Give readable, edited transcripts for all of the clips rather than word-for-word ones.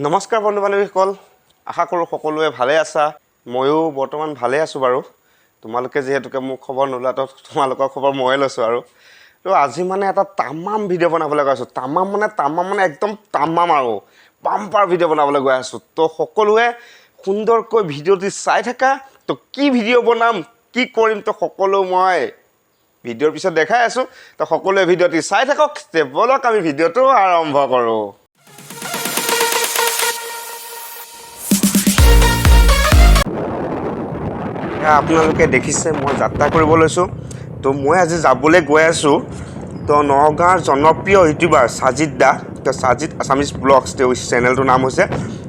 নমস্কাৰ বন্ধু বান্ধৱীসকল, আশা কৰোঁ সকলোৱে ভালে আছা। ময়ো বৰ্তমান ভালে আছোঁ বাৰু। তোমালোকে যিহেতুকে মোৰ খবৰ নোলোৱা, তো তোমালোকৰ খবৰ ময়ে লৈছোঁ আৰু। তো আজি মানে এটা তামাম ভিডিঅ' বনাবলৈ গৈ আছোঁ। তামাম মানে তামাম মানে একদম তামাম আৰু পাম্পাৰ ভিডিঅ' বনাবলৈ গৈ আছোঁ। তো সকলোৱে সুন্দৰকৈ ভিডিঅ'টি চাই থাকা। তো কি ভিডিঅ' বনাম, কি কৰিম, তো সকলো মই ভিডিঅ'ৰ পিছত দেখাই আছোঁ। তো সকলোৱে ভিডিঅ'টি চাই থাকক। তে ব'লক আমি ভিডিঅ'টো আৰম্ভ কৰোঁ। এয়া আপোনালোকে দেখিছে মই যাত্ৰা কৰিব লৈছোঁ। তো মই আজি যাবলৈ গৈ আছোঁ তো নগাঁৱৰ জনপ্ৰিয় ইউটিউবাৰ সাজিদ দা, তো সাজিদ আছামিজ ব্লগছ তেওঁৰ চেনেলটোৰ নাম হৈছে।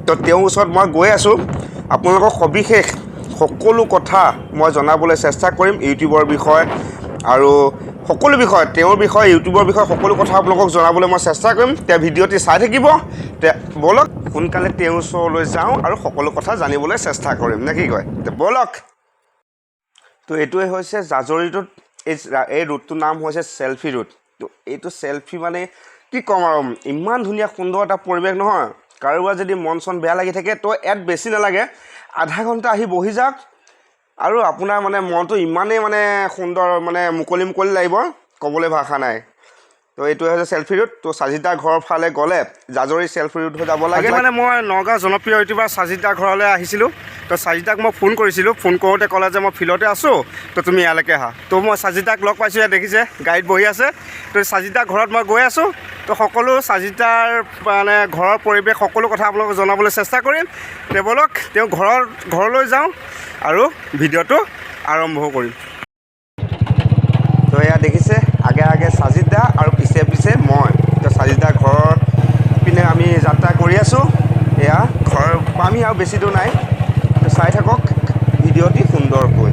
তো তেওঁৰ ওচৰত মই গৈ আছোঁ। আপোনালোকক সবিশেষ সকলো কথা মই জনাবলৈ চেষ্টা কৰিম, ইউটিউবৰ বিষয়ে আৰু সকলো বিষয়, তেওঁৰ বিষয়ে, ইউটিউবৰ বিষয়ে সকলো কথা আপোনালোকক জনাবলৈ মই চেষ্টা কৰিম। তেওঁ ভিডিঅ'টি চাই থাকিব। তে ব'লক সোনকালে তেওঁৰ ওচৰলৈ যাওঁ আৰু সকলো কথা জানিবলৈ চেষ্টা কৰিম, নে কি কয়? তে ব'লক। তো এইটোৱে হৈছে জাজৰিটোত এই ৰোডটোৰ নাম হৈছে চেলফি ৰোড। তো এইটো চেলফি মানে কি ক'ম আৰু, ইমান ধুনীয়া সুন্দৰ এটা পৰিৱেশ নহয়। কাৰোবাৰ যদি মন চন বেয়া লাগি থাকে তো ইয়াত বেছি নালাগে, আধা ঘণ্টা আহি বহি যাওক আৰু আপোনাৰ মানে মনটো ইমানেই মানে সুন্দৰ মানে মুকলি মুকলি লাগিব, ক'বলৈ ভাষা নাই। তো এইটোৱে হৈছে চেলফি ৰোড। তো সাজিদাৰ ঘৰৰ ফালে গ'লে জাজৰি চেলফি ৰোড হৈ যাব লাগে। মানে মই নগাঁও জনপ্ৰিয় ইউটিউবাৰ সাজিদাৰ ঘৰলৈ আহিছিলোঁ। তো সাজিদাক মই ফোন কৰিছিলোঁ। ফোন কৰোঁতে ক'লে যে মই ফিল্ডতে আছোঁ, তো তুমি ইয়ালৈকে আহা। তো মই সাজিদাক লগ পাইছোঁ, ইয়াত দেখিছে গাড়ীত বহি আছে। তো সাজিদাৰ ঘৰত মই গৈ আছোঁ। তো সকলো সাজিদাৰ মানে ঘৰৰ পৰিৱেশ সকলো কথা আপোনালোকক জনাবলৈ চেষ্টা কৰিম। তে ব'লক তেওঁ ঘৰলৈ যাওঁ আৰু ভিডিঅ'টো আৰম্ভ কৰিম। তো এয়া দেখিছে আগে আগে সাজিদ দা আৰু পিছে পিছে মই। তো সাজিদ দাৰ ঘৰৰ পিনে আমি যাত্ৰা কৰি আছোঁ। এয়া ঘৰ পামহি আৰু বেছি দূৰ নাই। তো চাই থাকক ভিডিঅ'টি সুন্দৰকৈ।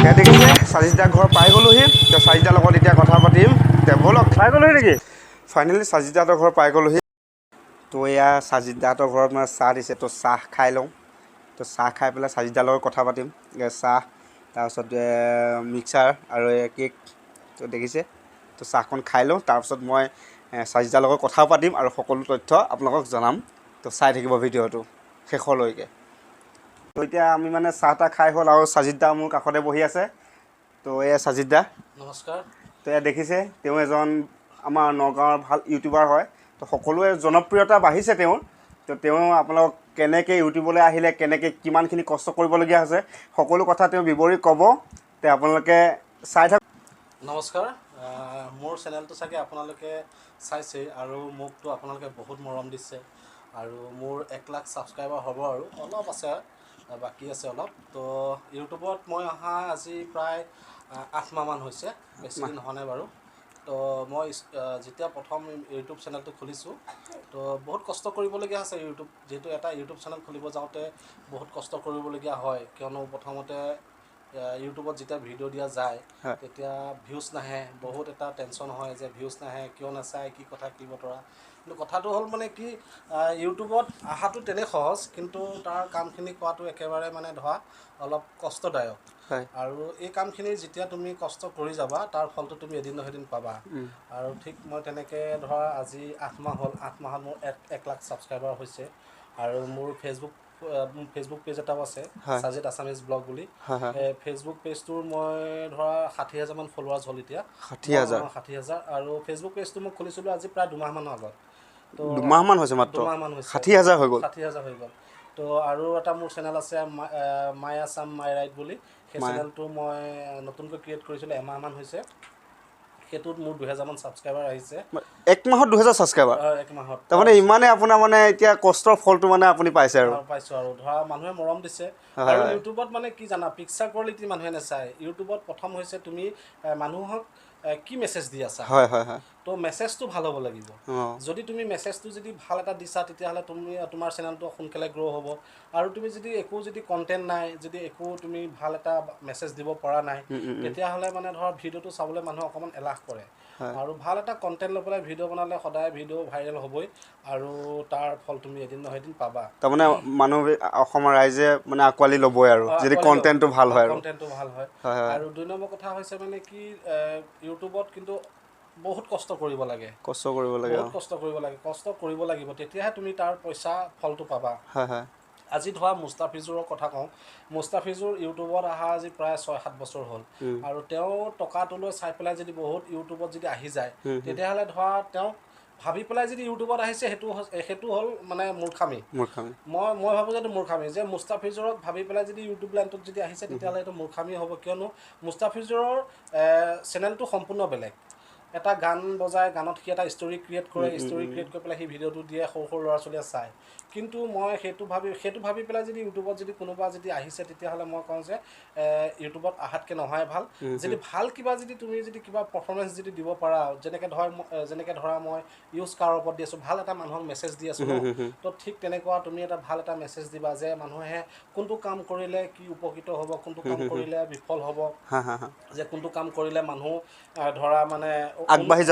এয়া দেখিছে সাজিদ দাৰ ঘৰ পাই গ'লোহি। তো সাজিদ দাৰ লগত এতিয়া কথা পাতিম। তে ব'লক। পাই গ'লোহি নেকি? ফাইনেলি সাজিদ দাহঁতৰ ঘৰ পাই গ'লোহি। তো এয়া সাজিদ দাহঁতৰ ঘৰত মানে চাহ দিছে, তো চাহ খাই লওঁ। তো চাহ খাই পেলাই সাজিদ দাৰ লগত কথা পাতিম। চাহ তাৰপিছত মিক্সাৰ আৰু কেক। তো দেখিছে, তো চাহকণ খাই লওঁ, তাৰপিছত মই সাজিদ দাৰ লগত কথাও পাতিম আৰু সকলো তথ্য আপোনালোকক জনাম। তো চাই থাকিব ভিডিঅ'টো শেষলৈকে। তো এতিয়া আমি মানে চাহ তাহ খাই হ'ল আৰু সাজিদ দা মোৰ কাষতে বহি আছে। তো এয়া সাজিদ দা। নমস্কাৰ। তো এয়া দেখিছে তেওঁ এজন আমাৰ নগাঁৱৰ ভাল ইউটিউবাৰ হয়। তো সকলোৱে জনপ্ৰিয়তা বাঢ়িছে তেওঁৰ। তো তেওঁ আপোনালোক কেনেকৈ ইউটিউবলৈ আহিলে, কেনেকৈ কিমানখিনি কষ্ট কৰিবলগীয়া হৈছে, সকলো কথা তেওঁ বিৱৰি ক'ব। তে আপোনালোকে চাই থাকক। নমস্কাৰ। মোৰ চেনেলটো চাগে আপোনালোকে চাইছেই আৰু মোকতো আপোনালোকে বহুত মৰম দিছে আৰু মোৰ 1 লাখ ছাবস্ক্ৰাইবাৰ হ'ব আৰু অলপ আছে, বাকী আছে অলপ। তো ইউটিউবত মই অহা আজি প্ৰায় 8 মাহমান হৈছে, বেছি দিন হোৱা নাই বাৰু। তো মই যেতিয়া প্ৰথম ইউটিউব চেনেলটো খুলিছোঁ, তো বহুত কষ্ট কৰিবলগীয়া হৈছে। ইউটিউব যিহেতু এটা ইউটিউব চেনেল খুলিব যাওঁতে বহুত কষ্ট কৰিবলগীয়া হয়, কিয়নো প্ৰথমতে ইউটিউবত যেতিয়া ভিডিঅ' দিয়া যায় তেতিয়া ভিউজ নাহে, বহুত এটা টেনশ্যন হয় যে ভিউজ নাহে, কিয় নাচায়, কি কথা কি বতৰা। কিন্তু কথাটো হ'ল মানে কি, ইউটিউবত অহাটো তেনেই সহজ, কিন্তু তাৰ কামখিনি কৰাটো একেবাৰে মানে ধৰা অলপ কষ্টদায়ক। আৰু এই কামখিনি যেতিয়া তুমি কষ্ট কৰি যাবা, তাৰ ফলটো তুমি এদিন নহয় এদিন পাবা। আৰু ঠিক মই তেনেকৈ ধৰা আজি 8 মাহ হ'ল, 8 মাহত মোৰ 1 লাখ ছাবস্ক্ৰাইবাৰ হৈছে। আৰু মোৰ ফেচবুক পেজ এটাও আছে, সাজিদ আছামিজ ব্লগ বুলি। ফেচবুক পেজটোৰ মই ধৰা 60,000মান ফলোৱাৰ্ছ হ'ল এতিয়া। 60,000? 60,000। আৰু ফেচবুক পেজটো মই খুলিছিলোঁ আজি প্ৰায় দুমাহমানৰ আগত। তো দুমাহমান হৈছে মাত্ৰ? দুমাহমান হৈছে। 60,000 হৈ গ'ল? 60,000 হৈ গ'ল। তো আৰু এটা মোৰ চেনেল আছে মাই আছাম মাই ৰাইড বুলি। সেই চেনেলটো মই নতুনকৈ ক্ৰিয়েট কৰিছিলোঁ, এমাহমান হৈছে। সেইটোত মোৰ 2000মান ছাবস্ক্ৰাইবাৰ আহিছে। এক মাহত 2000 ছাবস্ক্ৰাইবাৰ? এক মাহত। তাৰমানে ইমানে আপোনাৰ মানে এতিয়া কষ্টৰ ফলটো মানে আপুনি পাইছে আৰু। পাইছোঁ আৰু ধৰা মানুহে মৰম দিছে। আৰু ইউটিউবত মানে কি জানা, পিকচাৰ কোৱালিটি মানুহে নাচায়। ইউটিউবত প্ৰথম হৈছে তুমি মানুহক কি মেছেজ দি আছা। হয় হয় হয়। তো মেছেজটো ভাল হ'ব লাগিব। যদি তুমি মেছেজটো যদি ভাল এটা দিছা, তেতিয়াহ'লে তুমি তোমাৰ চেনেলটো সোনকালে গ্ৰ' হ'ব। আৰু তুমি যদি একো যদি কণ্টেণ্ট নাই, যদি একো তুমি ভাল এটা মেছেজ দিব পৰা নাই, তেতিয়াহ'লে মানে ধৰা ভিডিঅ'টো চাবলৈ মানুহে অকণমান এলাহ কৰে। আৰু ভাল এটা কণ্টেণ্ট লৈ পেলাই ভিডিঅ' বনালে সদায় ভিডিঅ' ভাইৰেল হ'বই, আৰু তাৰ ফল তুমি এদিন নহয় এদিন পাবা। তাৰমানে মানুহ, অসমৰ ৰাইজে মানে আঁকোৱালি ল'বই আৰু, যদি কণ্টেণ্টটো ভাল হয়। কণ্টেণ্টটো ভাল হয়। আৰু 2 নম্বৰ কথা হৈছে মানে কি, ইউটিউবত কিন্তু বহুত কষ্ট কৰিব লাগে। কষ্ট কৰিব লাগে, বহুত কষ্ট কৰিব লাগে। কষ্ট কৰিব লাগিব, তেতিয়াহে তুমি তাৰ পইচা ফলটো পাবা। হয় হয়। আজি ধৰা মুস্তাফিজুৰৰ কথা কওঁ, মুস্তাফিজুৰ ইউটিউবত অহা আজি প্ৰায় 6-7 বছৰ হ'ল, আৰু তেওঁ টকাটোলৈ চাই পেলাই যদি বহুত ইউটিউবত যদি আহি যায়, তেতিয়াহ'লে ধৰা তেওঁক ভাবি পেলাই যদি ইউটিউবত আহিছে, সেইটো হ'ল মানে মূৰ্খামি। মই ভাবোঁ যে এইটো মূৰ্খামি, যে মুস্তাফিজুৰক ভাবি পেলাই যদি ইউটিউব লাইনটোত যদি আহিছে, তেতিয়াহ'লে এইটো মূৰ্খামি হ'ব। কিয়নো মুস্তাফিজুৰৰ চেনেলটো সম্পূৰ্ণ বেলেগ। এটা গান বজাই, গানত সি এটা ষ্টৰী ক্ৰিয়েট কৰে, ষ্টৰী ক্ৰিয়েট কৰি পেলাই সি ভিডিঅ'টো দিয়ে, সৰু সৰু ল'ৰা ছোৱালীয়ে চায়। কিন্তু মই সেইটো ভাবি পেলাই যদি ইউটিউবত যদি কোনোবা যদি আহিছে, তেতিয়াহ'লে মই কওঁ যে ইউটিউবত অহাতকৈ নহাই ভাল। যদি ভাল কিবা যদি তুমি যদি কিবা পাৰফৰ্মেঞ্চ যদি দিব পাৰা, যেনেকৈ ধৰা মই ইউজ কাৰৰ ওপৰত দি আছোঁ, ভাল এটা মানুহক মেছেজ দি আছোঁ, তো ঠিক তেনেকুৱা তুমি এটা ভাল এটা মেছেজ দিবা যে মানুহে কোনটো কাম কৰিলে কি উপকৃত হ'ব, কোনটো কাম কৰিলে বিফল হ'ব, যে কোনটো কাম কৰিলে মানুহ ধৰা মানে আগবাঢ়ি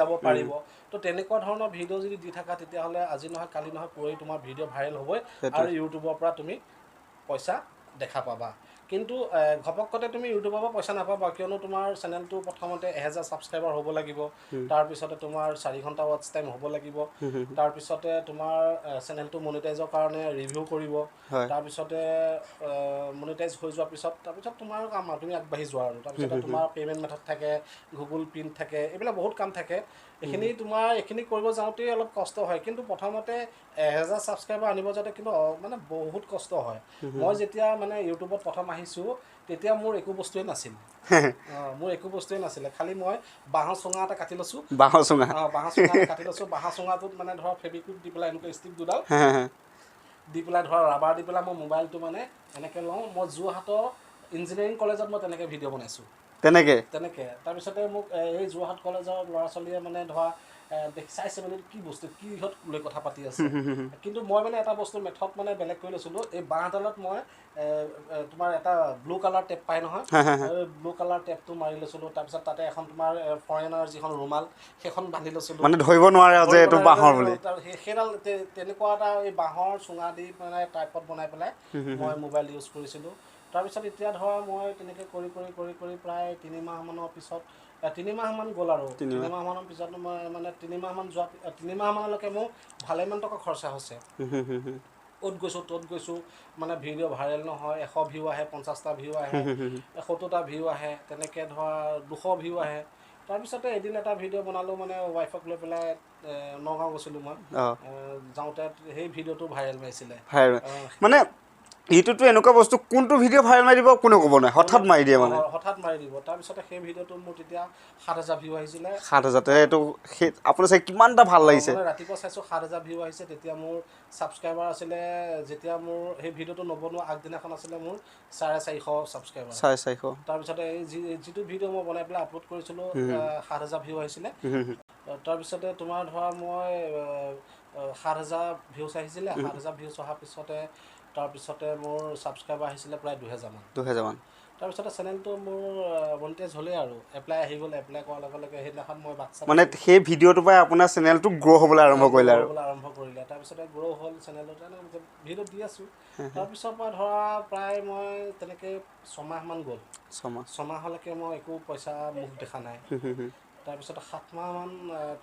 যাব পাৰিব। তো তেনেকুৱা ধৰণৰ ভিডিঅ' যদি দি থাকা, তেতিয়াহ'লে আজি নহয় কালি নহয় পৰহি তোমাৰ ভিডিঅ' ভাইৰেল হ'বই, আৰু ইউটিউবৰ পৰা তুমি পইচা দেখা পাবা। কিন্তু ঘপকতে তুমি ইউটিউবৰ পৰা পইচা নাপাবা, কিয়নো তোমাৰ চেনেলটো প্ৰথমতে 1000 ছাবস্ক্ৰাইবাৰ হ'ব লাগিব, তাৰপিছতে তোমাৰ 4 ঘণ্টা ৱাটচ টাইম হ'ব লাগিব, তাৰপিছতে তোমাৰ চেনেলটো মনিটাইজৰ কাৰণে ৰিভিউ কৰিব, তাৰপিছতে মনিটাইজ হৈ যোৱাৰ পিছত তাৰপিছত তোমাৰ কাম আৰু তুমি আগবাঢ়ি যোৱা। আৰু তাৰপিছতে তোমাৰ পে'মেণ্ট মেথড থাকে, গুগল পিন থাকে, এইবিলাক বহুত কাম থাকে। এইখিনি তোমাৰ এইখিনি কৰিব যাওঁতেই অলপ কষ্ট হয়। কিন্তু প্ৰথমতে 1000 ছাবস্ক্ৰাইবাৰ আনিব যাওঁতে কিন্তু মানে বহুত কষ্ট হয়। মই যেতিয়া মানে ইউটিউবত প্ৰথম আহিছোঁ, তেতিয়া মোৰ একো বস্তুৱেই নাছিল। মোৰ একো বস্তুৱেই নাছিলে, খালি মই বাঁহৰ চুঙা এটা কাটি লৈছোঁ। বাঁহৰ চুঙা? বাঁহৰ চুঙা এটা কাটি লৈছোঁ। বাঁহৰ চুঙাটোত মানে ধৰা ফেবিকুইক দি পেলাই এনেকুৱা ষ্টিক দুডাল দি পেলাই ধৰা ৰাবাৰ দি পেলাই মই মোবাইলটো মানে এনেকৈ লওঁ। মই যোৰহাটৰ ইঞ্জিনিয়াৰিং কলেজত মই তেনেকৈ ভিডিঅ' বনাইছোঁ। তেনেকৈ তেনেকৈ। তাৰপিছতে মোক এই যোৰহাট কলেজৰ ল'ৰা ছোৱালীয়ে মানে ধৰা দেখি চাইছে, মানে কি বস্তু, কিহত লৈ কথা পাতি আছে। কিন্তু মই মানে এটা বস্তু মেথড মানে বেলেগ কৰি লৈছিলোঁ। এই বাঁহডালত মই তোমাৰ এটা ব্লু কালাৰ টেপ পাই নহয়, ব্লু কালাৰ টেপটো মাৰি লৈছিলোঁ। তাৰপিছত তাতে এখন তোমাৰ ফৰেনাৰ যিখন ৰুমাল, সেইখন বান্ধি লৈছিলোঁ, মানে ধৰিব নোৱাৰে যে এইটো বাঁহৰ বুলি। সেইডাল তেনেকুৱা এটা এই বাঁহৰ চুঙা দি মানে টাইপত বনাই পেলাই মই মোবাইল ইউজ কৰিছিলোঁ। তাৰপিছত এতিয়া ধৰা মই তেনেকৈ কৰি কৰি কৰি কৰি প্ৰায় 3 মাহমানৰ পিছত, 3 মাহমান গ'ল আৰু 3 মাহমানৰ পিছত মই মানে 3 মাহমান যোৱা, 3 মাহমানলৈকে মোৰ ভালেমান টকা খৰচা হৈছে। অ'ত গৈছোঁ ত'ত গৈছোঁ, মানে ভিডিঅ' ভাইৰেল নহয়, 100 ভিউ আহে, 50টা ভিউ আহে, 70টা ভিউ আহে, তেনেকৈ ধৰা 200 ভিউ আহে। তাৰপিছতে এদিন এটা ভিডিঅ' বনালোঁ, মানে ৱাইফক লৈ পেলাই নগাঁও গৈছিলোঁ মই, যাওঁতে সেই ভিডিঅ'টো ভাইৰেল মাৰিছিলে। মানে ইউটিউবটো এনেকুৱা বস্তু, কোনটো ভিডিঅ' ভাইৰেল মাৰি দিব কোনেও ক'ব নোৱাৰে, হঠাৎ মাৰি দিয়ে, মানে হঠাৎ মাৰি দিব। তাৰপিছতে সেই ভিডিঅ'টো মোৰ তেতিয়া 7000 ভিউ আহিছিলে। 7000, এইটো সেই আপোনাৰ চাগে কিমান এটা ভাল লাগিছে। ৰাতিপুৱা চাইছোঁ 7000 ভিউ আহিছে। তেতিয়া মোৰ ছাবস্ক্ৰাইবাৰ আছিলে, যেতিয়া মোৰ সেই ভিডিঅ'টো নবনোৱা আগদিনাখন আছিলে মোৰ 450 ছাবস্ক্ৰাইবাৰ। 450। তাৰপিছতে এই যিটো ভিডিঅ' মই বনাই পেলাই আপলোড কৰিছিলোঁ, 7000 ভিউ আহিছিলে। তাৰপিছতে তোমাৰ ধৰা মই 7000 ভিউজ আহিছিলে। 7000 ভিউজ অহাৰ পিছতে তাৰপিছতে মোৰ ছাবস্ক্ৰাইবাৰ আহিছিলে প্ৰায় 2000মান। 2000মান। তাৰপিছতে চেনেলটো মোৰ মনিটাইজ হ'লেই আৰু এপ্লাই আহি গ'ল। এপ্লাই কৰাৰ লগে লগে সেইদিনাখন মই বাক্সা মানে সেই ভিডিঅ'টোৰ পৰাই আপোনাৰ চেনেলটো গ্ৰ' হ'বলৈ আৰম্ভ কৰিলে আৰু আৰম্ভ কৰিলে। তাৰপিছতে গ্ৰ' হ'ল চেনেলটো, ভিডিঅ' দি আছোঁ। তাৰপিছৰ পৰা ধৰা প্ৰায় মই তেনেকৈ 6মাহমান গ'ল। 6মাহলৈকে মই একো পইচা মুখ দেখা নাই। তাৰপিছতে 7 মাহমান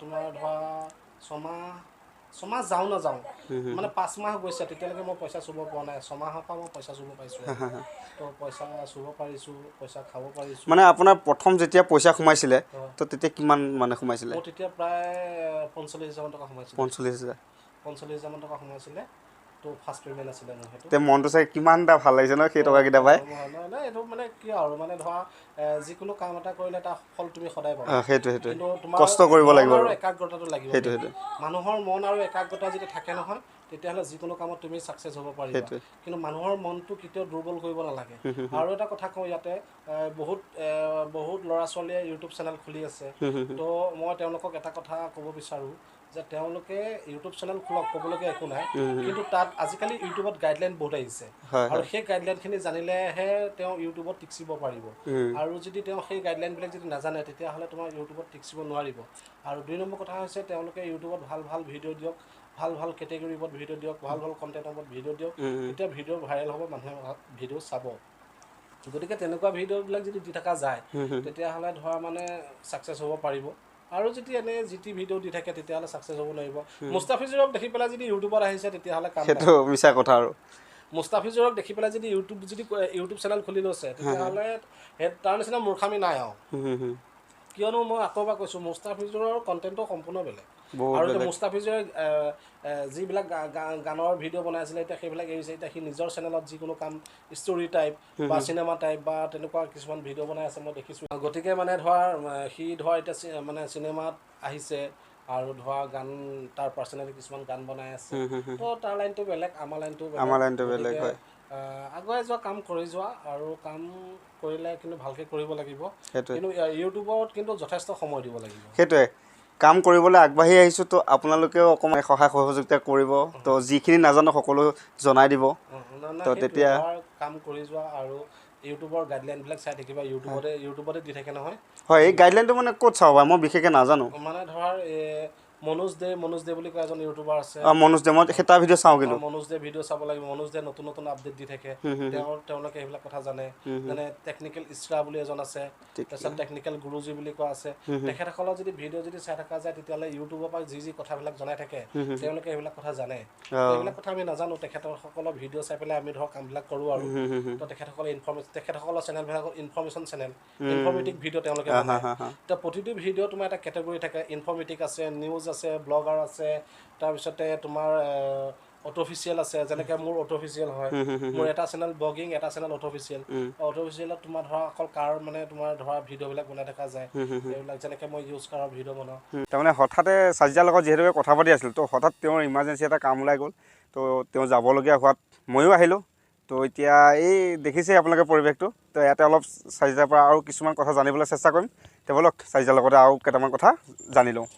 তোমাৰ ধৰা 6মাহ যাওঁ নাযাওঁ মানে 5 মাহ গৈছে, তেতিয়ালৈকে মই পইচা চুব পৰা নাই। 6মাহৰ পৰা মই পইচা চুব পাৰিছোঁ, তো পইচা চুব পাৰিছোঁ, পইচা খাব পাৰিছোঁ। মানে আপোনাৰ প্ৰথম যেতিয়া পইচা সোমাইছিলে, তো তেতিয়া কিমান মানে সোমাইছিলে? মোৰ তেতিয়া প্ৰায় 45,000 টকা সোমাইছিলে। 45,000? 45,000 টকা সোমাইছিলে। তো ফাৰ্ষ্ট পে'মেণ্ট আছিলে মোৰ সেইটো। তে মনটো চাগে কিমান এটা ভাল লাগিছে ন সেই টকাকেইটা পাই? নহয়, এইটো মানে কি আৰু মানে ধৰা যিকোনো কাম এটা কৰিলে তাৰ ফল তুমি সদায় পাবা। সেইটো সেইটো কষ্ট কৰিব লাগিব আৰু একাগ্ৰতাটো লাগিব। সেইটো মানুহৰ মন আৰু একাগ্ৰতা যদি থাকে নহয়, তেতিয়াহ'লে যিকোনো কামত তুমি ছাকচেছ হ'ব পাৰিবা। কিন্তু মানুহৰ মনটো কেতিয়াও দুৰ্বল কৰিব নালাগে। আৰু এটা কথা কওঁ, ইয়াতে বহুত বহুত ল'ৰা ছোৱালীয়ে ইউটিউব চেনেল খুলি আছে। তো মই তেওঁলোকক এটা কথা ক'ব বিচাৰোঁ যে তেওঁলোকে ইউটিউব চেনেল খোলক, ক'বলগীয়া একো নাই, কিন্তু তাত আজিকালি ইউটিউবত গাইডলাইন বহুত আহিছে আৰু সেই গাইডলাইনখিনি জানিলেহে তেওঁ ইউটিউবত টিকচিব পাৰিব। আৰু যদি তেওঁ সেই গাইডলাইনবিলাক যদি নাজানে, তেতিয়াহ'লে তোমাৰ ইউটিউবত টিকচিব নোৱাৰিব। আৰু 2 নম্বৰ কথা হৈছে, তেওঁলোকে ইউটিউবত ভাল ভাল ভিডিঅ' দিয়ক, ভাল ভাল কেটেগৰীৰ ওপৰত ভিডিঅ' দিয়ক, ভাল ভাল কণ্টেণ্টৰ ওপৰত ভিডিঅ' দিয়ক, তেতিয়া ভিডিঅ' ভাইৰেল হ'ব, মানুহে ভিডিঅ' চাব। গতিকে তেনেকুৱা ভিডিঅ'বিলাক যদি দি থকা যায়, তেতিয়াহ'লে ধৰা মানে ছাকচেছ হ'ব পাৰিব। আৰু যদি এনে যি টি ভিডিঅ' দি থাকে, তেতিয়াহ'লে ছাকচেছ হ'ব নোৱাৰিব। মুস্তাফিজুৰক দেখি পেলাই যদি ইউটিউবত আহিছে, তেতিয়াহ'লে কাম সেইটো মিছা কথা। আৰু মুস্তাফিজুৰক দেখি পেলাই যদি ইউটিউব চেনেল খুলি লৈছে, তেতিয়াহ'লে তাৰ নিচিনা মূৰ্খামি নাই আৰু। কিয়নো মই আকৌ এবাৰ কৈছোঁ, মুস্তাফিজুৰৰ কণ্টেণ্টটো সম্পূৰ্ণ বেলেগ। আৰু মুস্তাফিজুৰে যিবিলাক গানৰ ভিডিঅ' বনাই আছিলে, এতিয়া সেইবিলাক এৰিছে। এতিয়া সি নিজৰ চেনেলত যিকোনো কাম ষ্টৰী টাইপ বা চিনেমা টাইপ বা তেনেকুৱা কিছুমান ভিডিঅ' বনাই আছে, মই দেখিছোঁ। গতিকে মানে ধৰা সি ধৰা এতিয়া মানে চিনেমাত আহিছে আৰু ধৰা গান, তাৰ পাৰ্চনেলি কিছুমান গান বনাই আছে। তো তাৰ লাইনটো বেলেগ, আমাৰ লাইনটো বেলেগ। আগুৱাই যোৱা, কাম কৰি যোৱা, আৰু কাম কৰিলে কিন্তু ভালকৈ কৰিব লাগিব। কিন্তু ইউটিউবত কিন্তু যথেষ্ট সময় দিব লাগিব। সেইটোৱে, কাম কৰিবলৈ আগবাঢ়ি আহিছোঁ, তো আপোনালোকেও অকণমান সহায় সহযোগিতা কৰিব। তো যিখিনি নাজানো সকলো জনাই দিব। তো তেতিয়া কাম কৰি যোৱা আৰু ইউটিউবৰ গাইডলাইনবিলাক চাই থাকিবা। ইউটিউবতে দি থাকে নহয়। হয়, এই গাইডলাইনটো মানে ক'ত চাব পাৰে? মই বিশেষকৈ নাজানো। মানে ধৰ মনোজ দে বুলি কোৱা এজন ইউটিউবাৰ আছে। মনোজ দে, মই সেই তাৰ ভিডিঅ' চাওঁ। কিন্তু মনোজ দে ভিডিঅ' চাব লাগিব। মনোজ দে নতুন নতুন আপডেট দি থাকে, তেওঁলোকে সেইবিলাক কথা জানে। যেনে টেকনিকেল ইছৰা বুলি এজন আছে, তাৰপিছত টেকনিকেল গুৰুজী বুলি কোৱা আছে। তেখেতসকলৰ যদি ভিডিঅ' যদি চাই থকা যায়, তেতিয়াহ'লে ইউটিউবৰ পৰা যি যি কথাবিলাক জনাই থাকে, তেওঁলোকে সেইবিলাক কথা জানে। সেইবিলাক কথা আমি নাজানো। তেখেতসকলৰ ভিডিঅ' চাই পেলাই আমি ধৰক কামবিলাক কৰোঁ আৰু। তো তেখেতসকলে ইনফৰ্মেশ্যন, তেখেতসকলৰ চেনেলবিলাকত ইনফৰ্মেশ্যন চেনেল, ইনফৰ্মেটিভ ভিডিঅ' তেওঁলোকে বনায়। তো প্ৰতিটো ভিডিঅ' তোমাৰ এটা কেটেগৰী থাকে। ইনফৰ্মেটিভ আছে, নিউজ আছে, ব্লগাৰ আছে, তাৰপিছতে তোমাৰ অটো অফিচিয়েল আছে। যেনেকৈ মোৰ অটো অফিচিয়েল হয়, মোৰ এটা চেনেল ব্লগিং, এটা চেনেল অটো অফিচিয়েল। অটো অফিচিয়েলত তোমাৰ ধৰা অকল কাৰ মানে তোমাৰ ধৰা ভিডিঅ'বিলাক বনাই থকা যায়, এইবিলাক যেনেকৈ মই ইউজ কাৰৰ ভিডিঅ' বনাওঁ। তাৰমানে হঠাতে চাজিদাৰ লগত যিহেতুকে কথা পাতি আছিলোঁ, তো হঠাৎ তেওঁৰ ইমাৰ্জেঞ্চি এটা কাম ওলাই গ'ল, তো তেওঁ যাবলগীয়া হোৱাত ময়ো আহিলোঁ। তো এতিয়া এই দেখিছেই আপোনালোকে পৰিৱেশটো। তো ইয়াতে অলপ চাজিদাৰ পৰা আৰু কিছুমান কথা জানিবলৈ চেষ্টা কৰিম। তো ব'লক চাজিদাৰ লগতে আৰু কেইটামান কথা জানি লওঁ।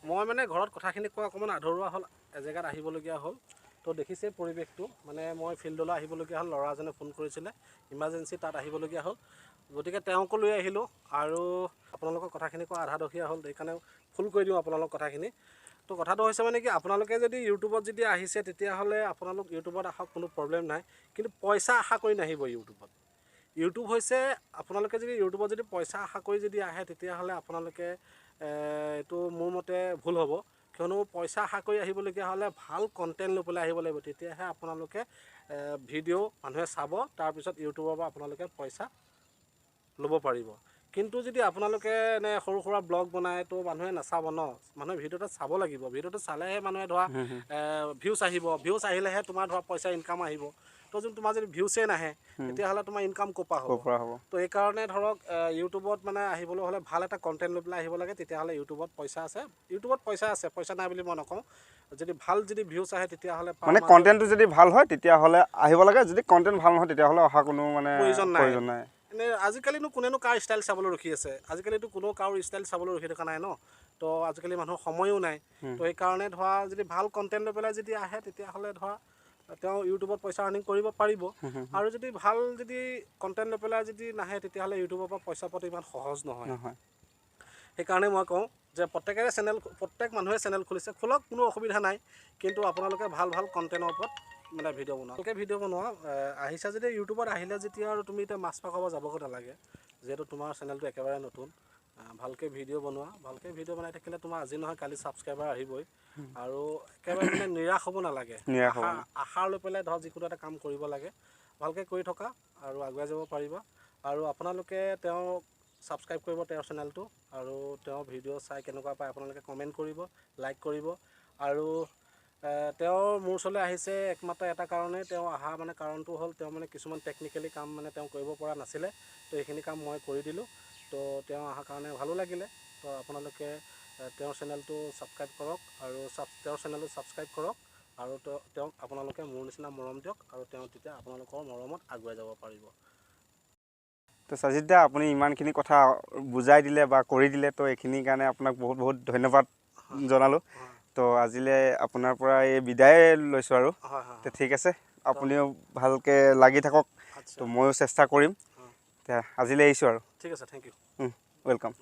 মই মানে ঘৰত কথাখিনি কোৱা অকণমান আধৰুৱা হ'ল, এজেগাত আহিবলগীয়া হ'ল। তো দেখিছেই পৰিৱেশটো, মানে মই ফিল্ডলৈ আহিবলগীয়া হ'ল। ল'ৰা এজনে ফোন কৰিছিলে, ইমাৰ্জেঞ্চি তাত আহিবলগীয়া হ'ল, গতিকে তেওঁকো লৈ আহিলোঁ। আৰু আপোনালোকৰ কথাখিনি কোৱা আধাদখীয়া হ'ল, সেইকাৰণে ফুল কৰি দিওঁ আপোনালোকৰ কথাখিনি। তো কথাটো হৈছে মানে কি, আপোনালোকে যদি ইউটিউবত যদি আহিছে, তেতিয়াহ'লে আপোনালোক ইউটিউবত আহক, কোনো প্ৰব্লেম নাই। কিন্তু পইচা আশা কৰি নাহিব ইউটিউবত। ইউটিউব হৈছে, আপোনালোকে যদি ইউটিউবত যদি পইচা আশা কৰি যদি আহে, তেতিয়াহ'লে আপোনালোকে এইটো মোৰ মতে ভুল হ'ব। কিয়নো পইচা আশা কৰি আহিবলগীয়া হ'লে ভাল কণ্টেণ্ট লৈ পেলাই আহিব লাগিব, তেতিয়াহে আপোনালোকে ভিডিঅ' মানুহে চাব, তাৰপিছত ইউটিউবৰ পৰা আপোনালোকে পইচা ল'ব পাৰিব। কিন্তু যদি আপোনালোকে এনে সৰু সুৰা ব্লগ বনায়, তো মানুহে নাচাব ন। মানুহে ভিডিঅ'টো চাব লাগিব, ভিডিঅ'টো চালেহে মানুহে ধৰা ভিউজ আহিব, ভিউজ আহিলেহে তোমাৰ ধৰা পইচা ইনকাম আহিব। তো যদি তোমাৰ যদি ভিউচেই নাহে, তেতিয়াহ'লে তোমাৰ ইনকাম ক'ৰ পৰা হ'ব? তো সেইকাৰণে ধৰক ইউটিউবত মানে আহিবলৈ হ'লে ভাল এটা কণ্টেণ্ট লৈ পেলাই আহিব লাগে, তেতিয়াহ'লে ইউটিউবত পইচা আছে। ইউটিউবত পইচা আছে, পইচা নাই বুলি মই নকওঁ। যদি ভাল যদি ভিউজ আহে, তেতিয়াহ'লে মানে কণ্টেণ্টটো যদি ভাল হয় তেতিয়াহ'লে আহিব লাগে। যদি কণ্টেণ্ট ভাল নহয়, তেতিয়াহ'লে অহা কোনো মানে প্ৰয়োজন নাই। এনে আজিকালিনো কোনেনো কাৰ ষ্টাইল চাবলৈ ৰখি আছে? আজিকালিতো কোনো কাৰো ষ্টাইল চাবলৈ ৰখি থকা নাই ন। তো আজিকালি মানুহৰ সময়ো নাই। তো সেইকাৰণে ধৰা যদি ভাল কণ্টেণ্ট লৈ পেলাই যদি আহে, তেতিয়াহ'লে ধৰা তেওঁ ইউটিউবত পইচা আৰ্নিং কৰিব পাৰিব। আৰু যদি ভাল যদি কণ্টেণ্ট লৈ পেলাই যদি নাহে, তেতিয়াহ'লে ইউটিউবৰ পৰা পইচা পোৱাটো ইমান সহজ নহয়। সেইকাৰণে মই কওঁ যে প্ৰত্যেকেৰে চেনেল, প্ৰত্যেক মানুহে চেনেল খুলিছে, খোলক, কোনো অসুবিধা নাই। কিন্তু আপোনালোকে ভাল ভাল কণ্টেণ্টৰ ওপৰত মানে ভিডিঅ' বনোৱা, ভালকৈ ভিডিঅ' বনোৱা। আহিছা যদি ইউটিউবত আহিলে যেতিয়া আৰু তুমি এতিয়া মাছ পাকাব যাবগৈ নালাগে, যিহেতু তোমাৰ চেনেলটো একেবাৰে নতুন। ভালকৈ ভিডিঅ' বনোৱা, ভালকৈ ভিডিঅ' বনাই থাকিলে তোমাৰ আজি নহয় কালি ছাবস্ক্ৰাইবাৰ আহিবই। আৰু একেবাৰে মানে নিৰাশ হ'ব নালাগে, আশা লৈ পেলাই ধৰক যিকোনো এটা কাম কৰিব লাগে, ভালকৈ কৰি থকা আৰু আগুৱাই যাব পাৰিবা। আৰু আপোনালোকে তেওঁক ছাবস্ক্ৰাইব কৰিব তেওঁৰ চেনেলটো, আৰু তেওঁৰ ভিডিঅ' চাই কেনেকুৱা পায় আপোনালোকে কমেণ্ট কৰিব, লাইক কৰিব। আৰু তেওঁ মোৰ ওচৰলৈ আহিছে একমাত্ৰ এটা কাৰণেই, তেওঁ অহা মানে কাৰণটো হ'ল তেওঁ মানে কিছুমান টেকনিকেলি কাম মানে তেওঁ কৰিব পৰা নাছিলে, তো এইখিনি কাম মই কৰি দিলোঁ। তো তেওঁ অহাৰ কাৰণে ভালো লাগিলে। তো আপোনালোকে তেওঁৰ চেনেলটো ছাবস্ক্ৰাইব কৰক আৰু তেওঁৰ চেনেলটো ছাবস্ক্ৰাইব কৰক আৰু তেওঁক আপোনালোকে মোৰ নিচিনা মৰম দিয়ক আৰু তেওঁ তেতিয়া আপোনালোকৰ মৰমত আগুৱাই যাব পাৰিব। তো সাজিদ দা, আপুনি ইমানখিনি কথা বুজাই দিলে বা কৰি দিলে, তো এইখিনিৰ কাৰণে আপোনাক বহুত বহুত ধন্যবাদ জনালোঁ। তো আজিলৈ আপোনাৰ পৰা এই বিদায়ে লৈছোঁ আৰু। হয় হয় তো ঠিক আছে, আপুনিও ভালকৈ লাগি থাকক। তো ময়ো চেষ্টা কৰিম। এতিয়া আজিলৈ আহিছোঁ আৰু। ঠিক আছে, thank U. Welcome.